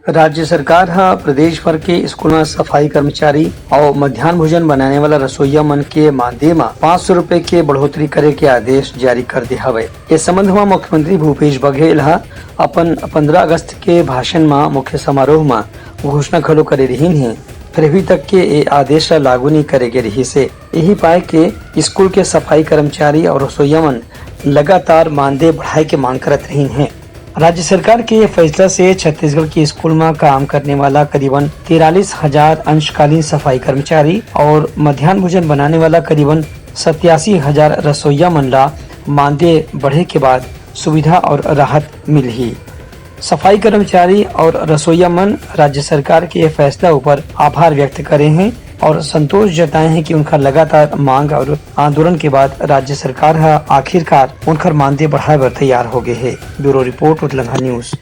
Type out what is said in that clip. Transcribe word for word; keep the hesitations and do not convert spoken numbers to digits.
राज्य सरकार ह प्रदेश भर के स्कूल म सफाई कर्मचारी अउ मध्यान्ह भोजन बनाने वाला रसोईया मन के मानदेय म पाँच सौ रुपए के बढ़ोतरी करे के आदेश जारी कर दे हवय। ए संबंध म मुख्यमंत्री भूपेश बघेल ह अपन पंद्रह अगस्त के भाषण म मुख्य समारोह म घोषणा घलो करे रिहिन हे, फेर अभी तक के ए आदेश ल लागू नइ करे गे रिहिस हे। यही पाए के स्कूल के सफाई कर्मचारी अउ रसोईया मन लगातार मानदेय बढ़ाए के मांग करत रहिन हे। राज्य सरकार के ये फैसला से छत्तीसगढ़ के स्कूल म काम करने वाला करीबन तिरालीस हजार अंशकालीन सफाई कर्मचारी अउ मध्यान्ह भोजन बनाने वाला करीबन सत्यासी हजार रसोईया मन ला मानदेय बढ़े के बाद सुविधा अउ राहत मिलही। सफाई कर्मचारी अउ रसोईया मन राज्य सरकार के ये फैसला ऊपर आभार व्यक्त करे हें अउ संतोष जताए हें कि उनकर लगातार मांग अउ आंदोलन के बाद राज्य सरकार ह आखिरकार उनकर मानदेय बढ़ाए बर तैयार हो गए हे। Bureau report, Utlangha news.